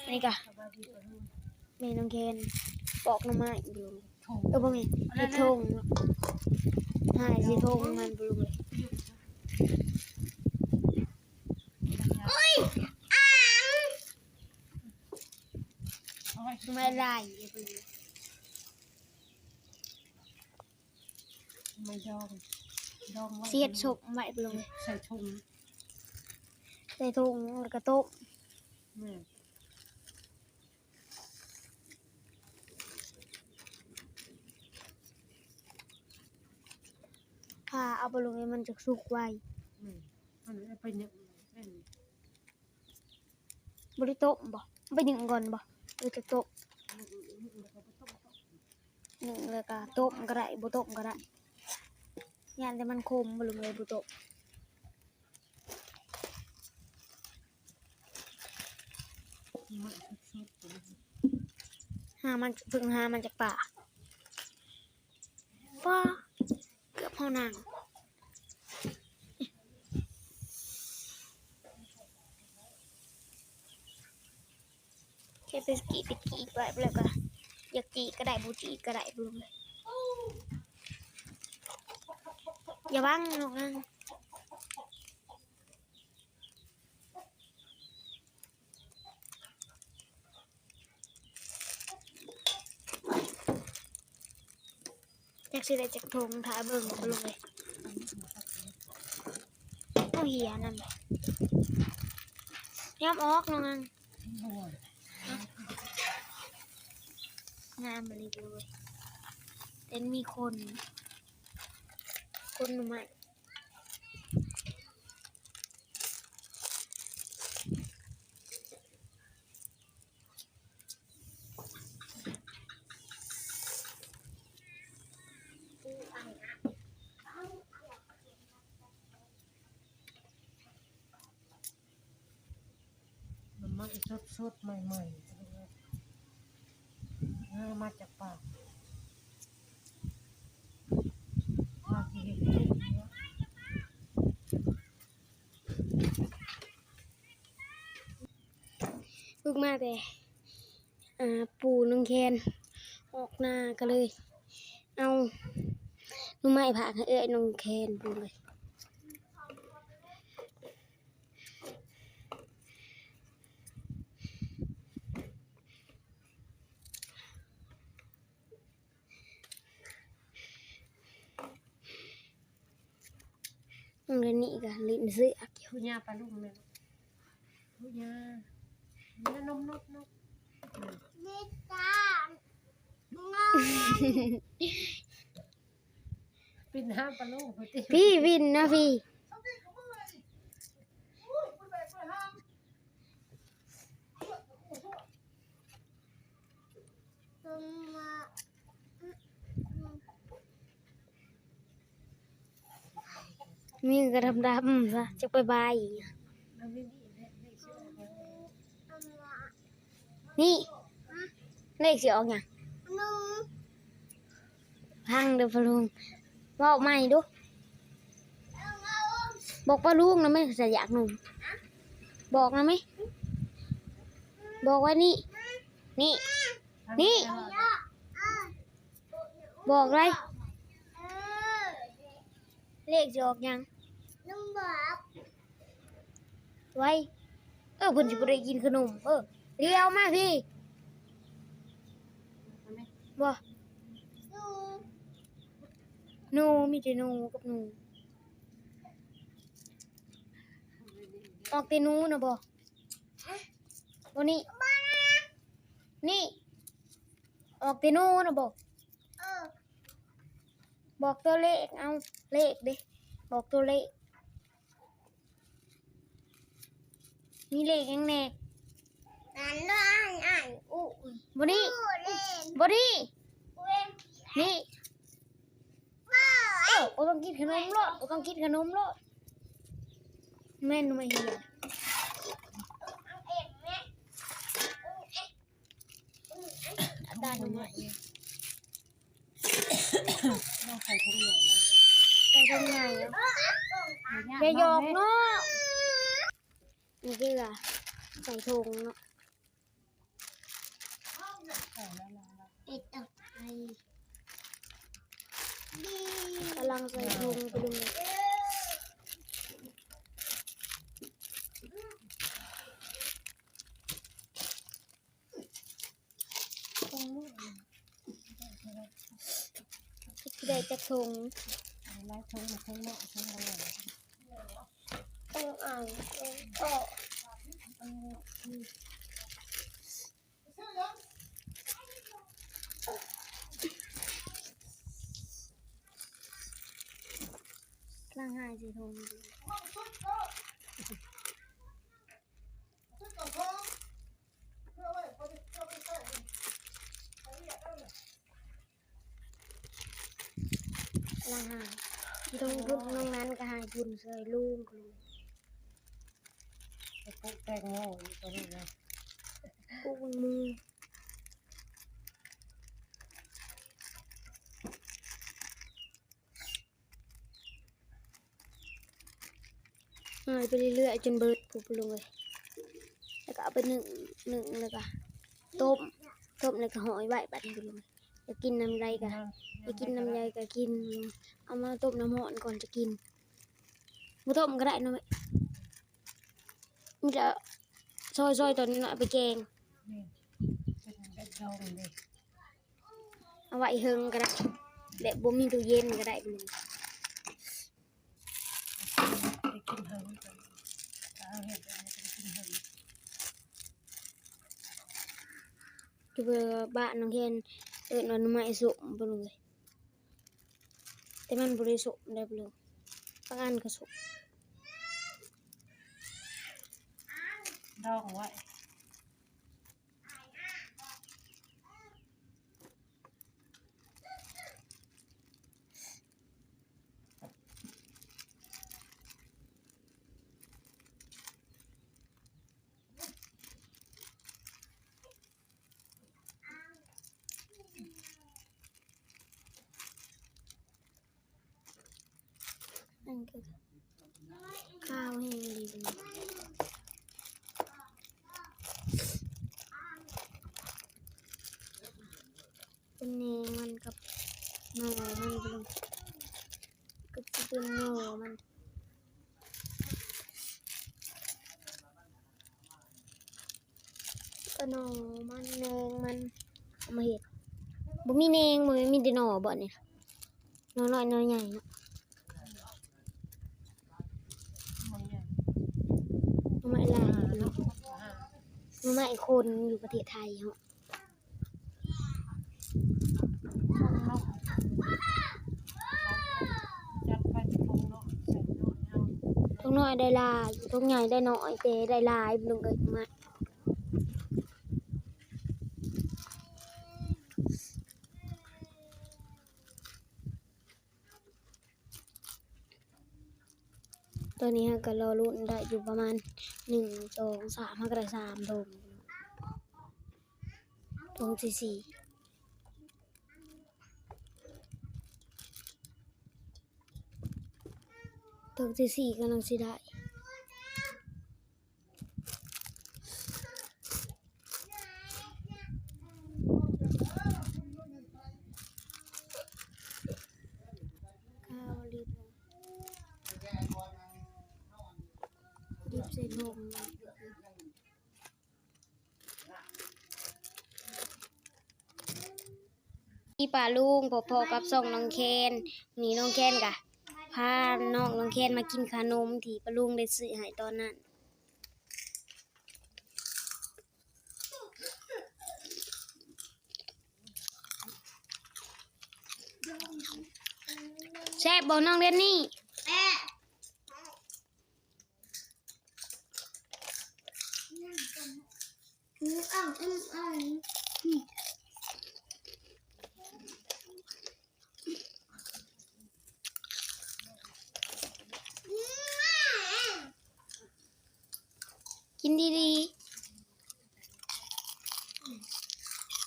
ອັນນີ້ກະແມ່ນ້ອງແຄນປອກໜໍ່ໄມ້ຢູ່ ເອີ ບໍ່ແມ່ນ ເຮັດຖົງເນາະ ຫາຊິຖົງມັນບໍ່ລຸງເອີຍ. ໂອ້ຍ ອ່າງ ໜໍ່ໄມ້ຫຼາຍ ໄມ້ດອງ ດອງໄວ້ ຊິເຮັດສົມໄວ້ບໍ່ລຸງເອີຍ ໃສ່ຖົງ ໃສ່ຖົງແລ້ວກະຕົ້ມ ແມ່ນ. ຜ່າເອົາບໍ່ລຸງເອີຍ ມັນຈະສຸກໄວ ແມ່ນ. ອັນນີ້ເອົາໄປໜຶ້ງ ບໍ່ໄດ້ຕົ້ມບໍ່? ໄປໜຶ້ງກ່ອນບໍ່ ຫຼືຈະຕົ້ມ? ໜຶ້ງແລ້ວກໍຕົ້ມ ໜຶ້ງແລ້ວກໍຕົ້ມກໍໄດ້ ບໍ່ຕົ້ມກໍໄດ້ ຢ້ານແຕ່ມັນຂົມ ບໍ່ລຸງເອີຍ ບໍ່ຕົ້ມ. ຫາມັນ ເພິ່ງຫາມັນຈາກປ່າ ປ້າ ເກືອບເຮົານັ່ງ ແຄ່ໄປກີ້ ໄປກີ້ໄປ ແລ້ວກໍຢາກຈີ້ກໍໄດ້ ບໍ່ຈີ້ກໍໄດ້ ບໍ່ລຸງເອີຍ. ຢ່າຫວັງ ຈັກຊິໄດ້ຈັກຖົງ ຖ້າເບິ່ງ ເບິ່ງເລີຍ ເອົາເຫຍນັ້ນ ຍອມອອກນ້ອງອັງ ງາມອີ່ຫຼີເລີຍ ແຕ່ມີຄົນ ຄົນໃໝ່. ໜໍ່ໄມ້ສົດໆ ໃໝ່ໆ ເອີ ມາຈາກປ່າ ມາຊິເຮັດກິນເນາະ. ລູກມາແຕ່ ອ່າ ປູ່ນ້ອງແຄນອອກນາ ກໍເລີຍເອົາໜໍ່ໄມ້ຝາກໃຫ້ເອື້ອຍນ້ອງແຄນ ປູ່ເອີຍ. ນ້ອງເດນນີ້ກໍຫຼິ້ນເຊືອກຢູ່ ຜູ້ຍ່າປາລຸງແມ່ນ ຜູ້ຍ່າ ແມ່ນ ນົມໆ ເປັນຫາປາລຸງພຸ້ນຕິ ພີ້ວິນນະພີ້. ມີກະດຳໆ ຊະ ຈັກໄປບາຍອີ່ຫຍັງ. ນີ້ ເລກຊິອອກຫຍັງ? ໜຶ່ງ ຟັງເດີປາລຸງ ເວົ້າໃໝ່ດູ ບອກປາລຸງນະແມ່ ຈະຢາກໜຸ່ມ ບອກນະແມ່ ບອກວ່ານີ້ ນີ້ ນີ້ ບອກໄດ້ ເລກຊິອອກຫຍັງ? ໜຶ່ງບອກ ໄວ ເອີ ເພິ່ນຊິບໍ່ໄດ້ກິນຂະໜົມ ເອີ ດຽວມາພີ້ ບໍ່ ໜູ ໜູ ມີແຕ່ໜູກັບໜູ ອອກແຕ່ໜູນະບໍ່ ບໍ່ນີ້ ນີ້ ອອກແຕ່ໜູນະບໍ່ ເອີ ບອກຕົວເລກ ເອົາ ເລກເດ້ ບອກຕົວເລກ ມີເລກຫຍັງແດ່? ອັນນັ້ນ ອັນ ອຸ ບໍ່ນີ້ ອຸເລນ ບໍ່ນີ້ ອຸເລນ ນີ້ ບໍ່ ເອີ ບໍ່ຕ້ອງກິນຂະໜົມໂລດ ບໍ່ຕ້ອງກິນຂະໜົມໂລດ ແມ່ນໜໍ່ໄມ້ເຫຍ ເອົາເອງແມ່ ອາກາດໜໍ່ໄມ້ ຕ້ອງໃສ່ຖົງໃຫຍ່ນະ ໃສ່ຖົງໃຫຍ່ ຢ່າຫຍອກເນາະ ນີ້ຄືວ່າໃສ່ຖົງເນາະ ກຳລັງໃສ່ຖົງໄປເລີຍ. ໄດ້ຈັກຖົງ? ຫຼາຍຖົງ ຖົງເນາະ ຖົງຫຼາຍ. ຕ້ອງເອົາ ຕ້ອງເກາະ ລ້າງຫາຍໃສ່ຖົງ. ລະຫາຍ ຕ້ອງພຸດນ້ອງນັ້ນກໍຫາຍບຸນຊ່ອຍລຸງ ໄປປູກແຕງໂມອີກຕອນນີ້ນະ ປູກເບິ່ງມື. ຫາຍໄປເລື້ອຍໆ ຈົນເບິດພຸ້ນ ປະລຸງເອີຍ. ແລ້ວກໍເອົາໄປໜຶ້ງ ໜຶ້ງແລ້ວກໍຕົ້ມ ຕົ້ມແລ້ວກໍຫ້ອຍໄວ້ ບາດນີ້ປະລຸງເອີຍ. ຢາກກິນນຳໃດກໍ ຢາກກິນນຳໃດກໍກິນ ເອົາມາຕົ້ມນ້ຳຮ້ອນກ່ອນຈະກິນ. ບໍ່ຕົ້ມກໍໄດ້ເນາະແມ່. ມີແຕ່ຊອຍໆ ຕອນນີ້ເນາະ ເອົາໄປແກງ ນີ້ ເປັນແບບດອງເດ້. ເອົາໄວ້ເທິງກໍໄດ້ ແບບບໍ່ມີຕູ້ເຢັນກໍໄດ້ ໄດ້ກິນເຖິງ ເອົາເຮັດແບບນີ້ໄດ້ກິນເຖິງ. ຢູ່ບ້ານນ້ອງແຄນເອີ້ນວ່າໜໍ່ໄມ້ສົ້ມ ປະລຸງເອີຍ ແຕ່ມັນບໍ່ໄດ້ສົ້ມເດ້ ປະລຸງ ບາງອັນກໍສົ້ມ ດອງໄວ້. ອັນກໍຄາວແຮງອີ່ຫຼີ ເປັນແໜງມັນກັບໜໍ່ມັນ ກໍຊິເປັນໜໍ່ມັນ. ກະໜໍ່ມັນ ແໜງມັນ ເອົາມາເຮັດ. ບໍ່ມີແໜງ ບໍ່ແມ່ນມີແຕ່ໜໍ່ບໍນີ້? ໜໍ່ນ້ອຍໜໍ່ໃຫຍ່ເນາະ. ໜໍ່ໄມ້ຫຼາຍ ໜໍ່ໄມ້ຄົນຢູ່ປະເທດໄທເນາະ. ຖົງນ້ອຍໄດ້ຫຼາຍ ຖົງໃຫຍ່ໄດ້ໜ້ອຍ ແຕ່ໄດ້ຫຼາຍ ລຸງເອີຍ ມາ. ຕອນນີ້ເຮົາກໍລໍລຸ້ນໄດ້ຢູ່ປະມານ ໜຶ່ງ ສອງ ສາມ ເຮົາກໍໄດ້ສາມຖົງ ຖົງທີສີ່ ຖົງທີສີ່ກຳລັງຊິໄດ້. ນີ້ປ້າລຸງ ພໍ້ກັບຊ່ອງນ້ອງແຄນ. ນີ້ນ້ອງແຄນກະພານ້ອງນ້ອງແຄນມາກິນຂະໜົມທີ່ປ້າລຸງໄດ້ຊື້ໃຫ້ຕອນນັ້ນ. ແຊບບໍ່ນ້ອງເດນນີ້? ແຊບ. ກິນດີ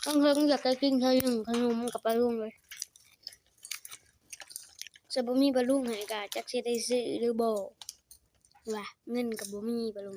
ໆ ຕ້ອງເຖິງຢາກໄດ້ກິນເທື່ອໜຶ່ງຂະໜົມກັບປ້າລຸງເລີຍ. ຈະບໍ່ມີປ້າລຸງໃຫ້ກະຈັກຊິໄດ້ຊື້ຫຼືບໍ່ ວ່າເງິນກະບໍ່ມີ ປ້າລຸງ.